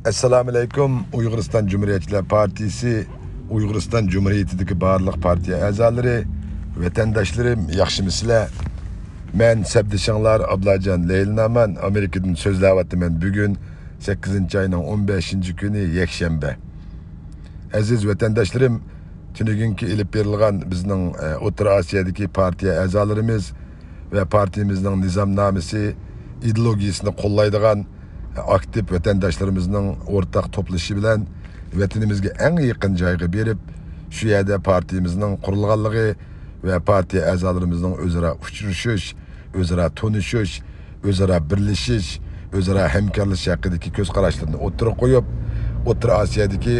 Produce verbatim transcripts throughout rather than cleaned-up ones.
ئەسسالامۇئەلەيكۇم. ئۇيغۇرىستان جۇمھۇرىيەتچىلەر پارتىيىسى، ئۇيغۇرىستان جۇمھۇرىيىتىدىكى بارلىق پارتىيە ئەزالىرى، ۋەتەنداشلىرىم، ياخشىمۇسىلەر؟ مەن سەپدىشىڭلار ئابلاجان لەيلىنامان، ئامېرىكىدىن سۆزلەۋاتىمەن. بۈگۈن سەككىزىنچى ئاينىڭ ئون بەشىنچى كۈنى، يەكشەنبە. ئەزىز ۋەتەنداشلىرىم، تۈنۈگۈنكى ئېلىپ بېرىلغان بىزنىڭ، ئە، ئوتتۇرا ئاسىيادىكى پارتىيە ئەزالىرىمىز ۋە پارتىيىمىزنىڭ نىزامنامىسى، ئىدېئولوگىيىسىنى قوللايدىغان، ئاكتىپ ۋەتەنداشلىرىمىزنىڭ ئورتاق توپلىشى بىلەن ۋەتىنىمىزگە ئەڭ يېقىن جايغا بېرىپ، شۇ يەردە پارتىيىمىزنىڭ قۇرۇلغانلىقى ۋە پارتىيە ئەزالىرىمىزنىڭ ئۆزئارا ئۇچرىشىش، ئۆزئارا تونۇشۇش، ئۆزئارا بىرلىشىش، ئۆزئارا ھەمكارلىشىش ھەققىدىكى كۆز قاراشلىرىنى ئوتتۇرىغا قويۇپ، ئوتتۇرا ئاسىيادىكى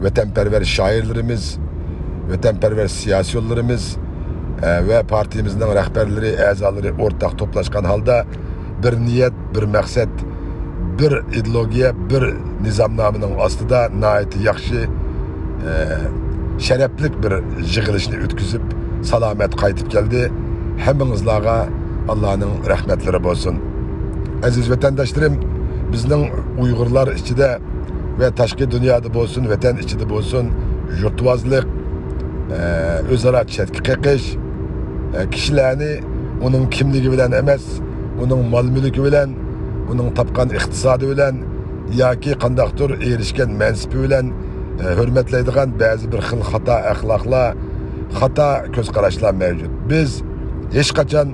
ۋەتەنپەرۋەر شائىرلىرىمىز، ۋەتەنپەرۋەر سىياسىيونلىرىمىز، ئە، ۋە پارتىيىمىزنىڭ رەھبەرلىرى، ئەزالىرى ئورتاق توپلاشقان ھالدا بىر نىيەت، بىر مەقسەت، بىر ئىدېئولوگىيە، بىر نىزامنامىنىڭ ئاستىدا ناھايىتى ياخشى، ئە، شەرەپلىك بىر يىغىلىشنى ئۆتكۈزۈپ، سالامەت قايتىپ كەلدى. ھەممىڭىزلارغا ئاللانىڭ رەھمەتلىرى بولسۇن. ئەزىز ۋەتەنداشلىرىم، بىزنىڭ ئۇيغۇرلار ئىچىدە ۋە تاشقى دۇنيادا بولسۇن، ۋەتەن ئىچىدە بولسۇن، يۇرتۋازلىق، ئە، ئۆزئارا چەتكە قېقىش، ئە، كىشىلەرنى ئۇنىڭ كىملىكى بىلەن ئەمەس، ئۇنىڭ مال-مۈلكى بىلەن، ئۇنىڭ تاپقان ئىقتىسادى بىلەن ياكى قانداقتۇر ئېرىشكەن مەنسىپى بىلەن، ئە، ھۆرمەتلەيدىغان بەزى بىر خىل خاتا ئەخلاقلار، خاتا كۆز قاراشلار مەۋجۇت. بىز ھېچقاچان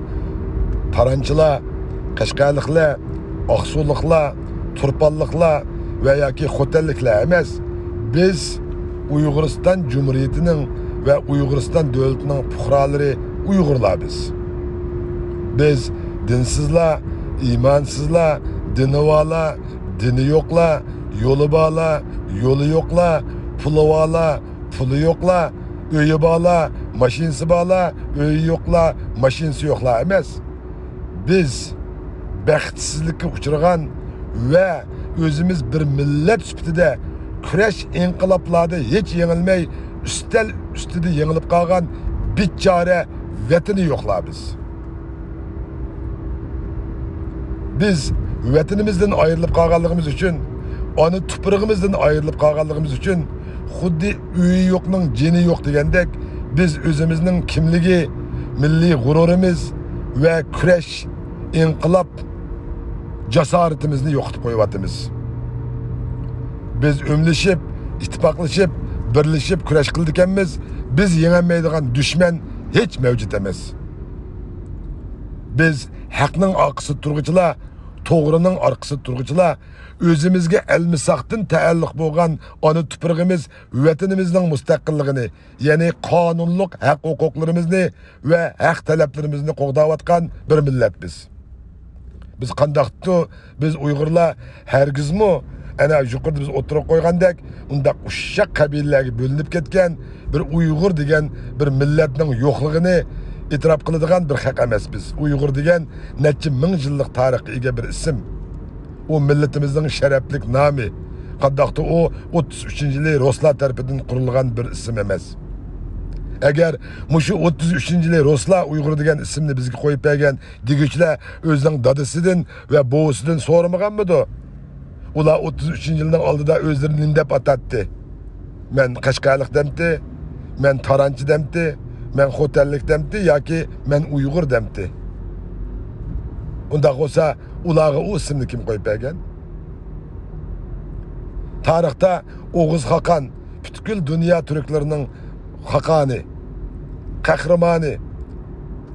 تارانچىلار، قەشقەرلىكلەر، ئاقسۇلۇقلار، تۇرپانلىقلار ۋە ياكى خوتەنلىكلەر ئەمەس، بىز ئۇيغۇرىستان جۇمھۇرىيىتىنىڭ ۋە ئۇيغۇرىستان دۆلىتىنىڭ پۇقرالىرى، ئۇيغۇرلار بىز. بىز دىنسىزلار، ئىمانسىزلار، دىنى بارلار، دىنى يوقلار، يولى بارلار، يولى يوقلار، پۇلى بارلار، پۇلى يوقلار، ئۆيى بارلار، ماشىنىسى بارلار، ئۆيى يوقلار، ماشىنىسى يوقلار ئەمەس. بىز بەختسىزلىككە ئۇچرىغان ۋە ئۆزىمىز بىر مىللەت سۈپىتىدە كۈرەش، ئىنقىلابلاردا ھېچ يېڭىلمەي، ئۈستەل ئۈستىدە يېڭىلىپ قالغان بىچارە ۋەتىنى يوقلار بىز. بىز ۋەتىنىمىزدىن ئايرىلىپ قالغانلىقىمىز ئۈچۈن، ئانا تۇپرىقىمىزدىن ئايرىلىپ قالغانلىقىمىز ئۈچۈن، خۇددى ئۆيى يوقنىڭ جېنى يوق دېگەندەك، بىز ئۆزىمىزنىڭ كىملىكى، مىللىي غۇرۇرىمىز ۋە كۈرەش، ئىنقىلاب جاسارىتىمىزنى يوقىتىپ قويۇۋاتىمىز. بىز ئۆملىشىپ، ئىتتىپاقلىشىپ، بىرلىشىپ كۈرەش قىلىدىكەنمىز، بىز يېڭەلمەيدىغان دۈشمەن ھېچ مەۋجۇت ئەمەس. بىز ھەقنىڭ ئارقىسىدا تۇرغۇچىلار، توغرىنىڭ ئارقىسىدا تۇرغۇچىلار، ئۆزىمىزگە ئەلمىساقتىن تەئەللۇق بولغان ئانا تۇپرىقىمىز، ۋەتىنىمىزنىڭ مۇستەقىللىقىنى، يەنى قانۇنلۇق ھەق-ھوقۇقلىرىمىزنى ۋە ھەق تەلەپلىرىمىزنى قوغداۋاتقان بىر مىللەت بىز. بىز قانداقتۇ، بىز ئۇيغۇرلار ھەرگىزمۇ، ئەنە يۇقىرىدا بىز ئوتتۇرىغا قويغاندەك، ئۇنداق ئۇششاق قەبىلىلەرگە بۆلۈنۈپ كەتكەن، بىر ئۇيغۇر دېگەن بىر مىللەتنىڭ يوقلۇقىنى ئېتىراپ قىلىدىغان بىر خەق ئەمەس بىز. ئۇيغۇر دېگەن نەچچە مىڭ يىللىق تارىخقا ئىگە بىر ئىسىم. ئۇ مىللىتىمىزنىڭ شەرەپلىك نامى. قانداقتۇ ئۇ ئوتتۇز ئۈچىنچى يىلى رۇسلار تەرىپىدىن قۇرۇلغان بىر ئىسىم ئەمەس. ئەگەر مۇشۇ ئوتتۇز ئۈچىنچى يىلى رۇسلار ئۇيغۇر دېگەن ئىسىمنى بىزگە قويۇپ بەرگەن دېگۈچىلەر ئۆزىنىڭ دادىسىدىن ۋە بوۋىسىدىن سورىمىغانمىدۇ؟ ئۇلار ئوتتۇز ئۈچىنچى يىلنىڭ ئالدىدا ئۆزلىرىنى نېمە دەپ ئاتاتتى؟ مەن قەشقەرلىق دەمتى؟ مەن تارانچى دەمتى؟ مەن خوتەنلىك دەمتى ياكى مەن ئۇيغۇر دەمتى؟ ئۇنداق بولسا، ئۇلارغا ئۇ ئىسىمنى كىم قويۇپ بەرگەن؟ تارىختا ئوغۇز خاقان پۈتكۈل دۇنيا تۈركلىرىنىڭ خاقانى، قەھرىمانى،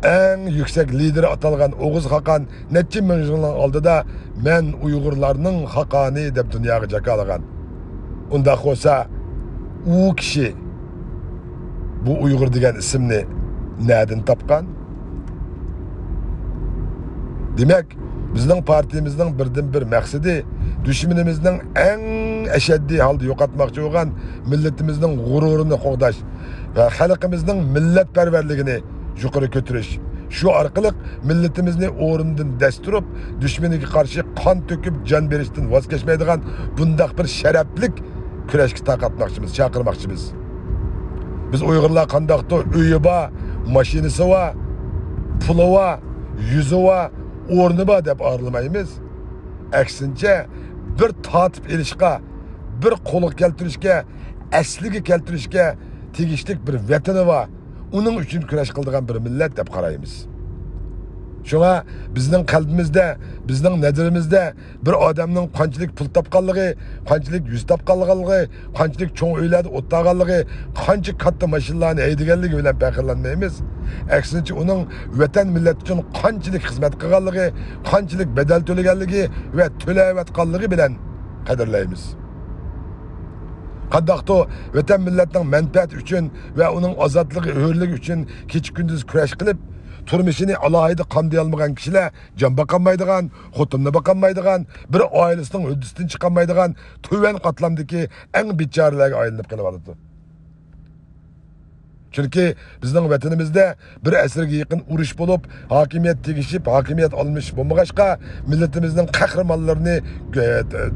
ئەڭ يۈكسەك لىدېرى ئاتالغان ئوغۇز خاقان نەچچە مىڭ يىلنىڭ ئالدىدا «مەن ئۇيغۇرلارنىڭ خاقانى» دەپ دۇنياغا جاكارلىغان. ئۇنداق بولسا، ئۇ كىشى بۇ ئۇيغۇر دېگەن ئىسىمنى نەدىن تاپقان؟ دېمەك، بىزنىڭ پارتىيىمىزنىڭ بىردىنبىر مەقسىتى دۈشمىنىمىزنىڭ ئەڭ ئەشەددىي ھالدا يوقاتماقچى بولغان مىللىتىمىزنىڭ غۇرۇرىنى قوغداش ۋە خەلقىمىزنىڭ مىللەتپەرۋەرلىكىنى يۇقىرى كۆتۈرۈش، شۇ ئارقىلىق مىللىتىمىزنى ئورنىدىن دەس تۇرۇپ، دۈشمىنىگە قارشى قان تۆكۈپ جان بېرىشتىن ۋاز كەچمەيدىغان بۇنداق بىر شەرەپلىك كۈرەشكە تارقاتماقچىمىز، چاقىرماقچىمىز. بىز ئۇيغۇرلار قانداقتۇر ئۆيى بار، ماشىنىسى بار، پۇلى بار، يۈزى بار، ئورنى بار دەپ ئارىلىمايمىز. ئەكسىنچە، بىر تارتىپ ئېلىشقا، بىر قولغا كەلتۈرۈشكە، ئەسلىگە كەلتۈرۈشكە تېگىشلىك بىر ۋەتىنى بار، ئۇنىڭ ئۈچۈن كۈرەش قىلىدىغان بىر مىللەت دەپ قارايمىز. شۇڭا بىزنىڭ قەلبىمىزدە، بىزنىڭ نەزىرىمىزدە بىر ئادەمنىڭ قانچىلىك پۇل تاپقانلىقى، قانچىلىك يۈز تاپقانلىقى، قانچىلىك چوڭ ئۆيلەردە ئولتۇرغانلىقى، قانچە كاتتا ماشىنىلارنى ھەيدىگەنلىكى بىلەن پەخىرلەنمەيمىز. ئەكسىنچە، ئۇنىڭ ۋەتەن مىللەت ئۈچۈن قانچىلىك خىزمەت قىلغانلىقى، قانچىلىك بەدەل تۆلىگەنلىكى ۋە تۆلەۋاتقانلىقى بىلەن قەدىرلەيمىز. قانداقتۇ، ۋەتەن مىللەتنىڭ مەنپەئەتى ئۈچۈن ۋە ئۇنىڭ ئازادلىقى، ھۆرلۈكى ئۈچۈن كېچە-كۈندۈز كۈرەش قىلىپ، تۇرمۇشىنى ئالاھىدە قامدىيالمىغان كىشىلەر جان باقالمايدىغان، خوتۇننى باقالمايدىغان، بىر ئائىلىسىنىڭ ھۆددىسىدىن چىقالمايدىغان تۆۋەن قاتلامدىكى ئەڭ بىچارىلەرگە ئايلىنىپ قېلىۋاتىدۇ. چۈنكى بىزنىڭ ۋەتىنىمىزدە بىر ئەسىرگە يېقىن ئۇرۇش بولۇپ، ھاكىمىيەت تېگىشىپ، ھاكىمىيەت ئالمىشىش بولمىغاچقا، مىللىتىمىزنىڭ قەھرىمانلىرىنى، ئە،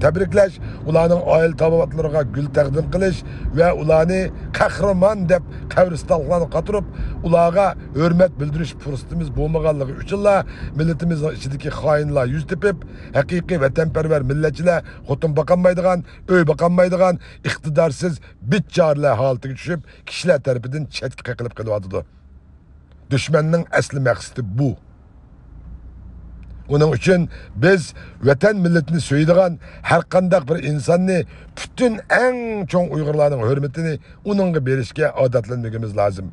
تەبرىكلەش، ئۇلارنىڭ ئائىلە تاۋابىئاتلىرىغا گۈل تەقدىم قىلىش ۋە ئۇلارنى قەھرىمان دەپ قەبرىستانلارغا قاتۇرۇپ، ئۇلارغا ھۆرمەت بىلدۈرۈش پۇرسىتىمىز بولمىغانلىقى ئۈچۈنلا، مىللىتىمىزنىڭ ئىچىدىكى خائىنلار يۈز تېپىپ، ھەقىقىي ۋەتەنپەرۋەر مىللەتچىلەر خوتۇن باقالمايدىغان، ئۆي باقالمايدىغان، ئىقتىدارسىز، بىچارىلەر ھالىتىگە چۈشۈپ، كىشىلەر تەرىپىدىن چەتكە قېقىلىپ قېلىۋاتىدۇ. دۈشمەننىڭ ئەسلى مەقسىتى بۇ. ئۇنىڭ ئۈچۈن بىز ۋەتەن مىللىتىنى سۆيىدىغان ھەرقانداق بىر ئىنساننى پۈتۈن ئەڭ چوڭ ئۇيغۇرلارنىڭ ھۆرمىتىنى ئۇنىڭغا بېرىشكە ئادەتلەنمىگىمىز لازىم.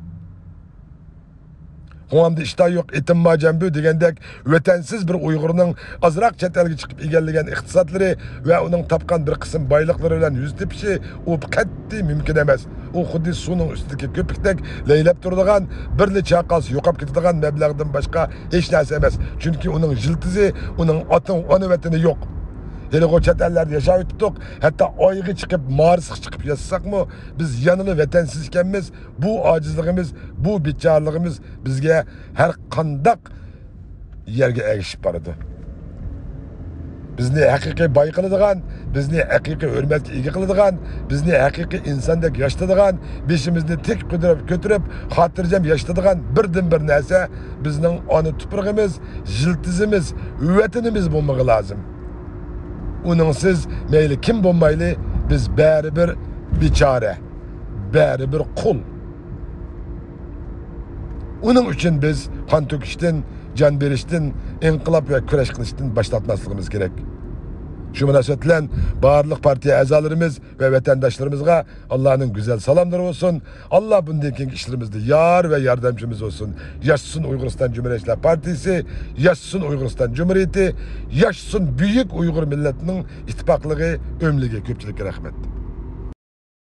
«غوڭامدا ئىشتان يوق، ئېتىم بار جەمبۇ» دېگەندەك، ۋەتەنسىز بىر ئۇيغۇرنىڭ ئازراق چەت ئەلگە چىقىپ ئىگىلىگەن ئىقتىسادلىرى ۋە ئۇنىڭ تاپقان بىر قىسىم بايلىقلىرى بىلەن يۈز تېپىشى، ئۇ قەتئىي مۇمكىن ئەمەس. ئۇ خۇددى سۇنىڭ ئۈستىدىكى كۆپۈكتەك لەيلەپ تۇرىدىغان، بىرلا چايقالسا يوقاپ كېتىدىغان مەبلەغدىن باشقا ھېچ نەرسە ئەمەس. چۈنكى ئۇنىڭ يىلتىزى، ئۇنىڭ ئاتا، ئانا ۋەتىنى يوق. ھېلىغۇ چەت ئەللەردە ياشاۋېتىپتۇق، ھەتتا ئايغا چىقىپ، مارسقا چىقىپ ياشىساقمۇ، بىز يەنىلا ۋەتەنسىز ئىكەنمىز. بۇ ئاجىزلىقىمىز، بۇ بىچارىلىقىمىز بىزگە ھەر قانداق يەرگە ئەگىشىپ بارىدۇ. بىزنى ھەقىقىي باي قىلىدىغان، بىزنى ھەقىقىي ھۆرمەتكە ئىگە قىلىدىغان، بىزنى ھەقىقىي ئىنساندەك ياشىتىدىغان، بېشىمىزنى تىك قىلدۇرۇپ كۆتۈرۈپ، خاتىرجەم ياشىتىدىغان بىردىنبىر نەرسە بىزنىڭ ئانا تۇپرىقىمىز، يىلتىزىمىز، ۋەتىنىمىز بولمىقى لازىم. ئۇنىڭسىز مەيلى كىم بولمايلى، بىز بەرىبىر بىچارە، بەرىبىر قۇل. ئۇنىڭ ئۈچۈن بىز قان تۆكۈشتىن، جان بېرىشتىن، ئىنقىلاب ۋە كۈرەش قىلىشتىن باش تارتماسلىقىمىز كېرەك. شۇ مۇناسىۋەت بىلەن بارلىق پارتىيە ئەزالىرىمىز ۋە ۋەتەنداشلىرىمىزغا ئاللانىڭ گۈزەل سالاملىرى بولسۇن. ئاللا بۇندىن كېيىنكى ئىشلىرىمىزدا يار ۋە ياردەمچىمىز بولسۇن. ياشىسۇن ئۇيغۇرىستان جۇمھۇرىيەتچىلەر پارتىيىسى، ياشىسۇن ئۇيغۇرىستان جۇمھۇرىيىتى، ياشىسۇن بۈيۈك ئۇيغۇر مىللىتىنىڭ ئىتتىپاقلىقى، ئۆملۈكى. كۆپچىلىككە رەھمەت.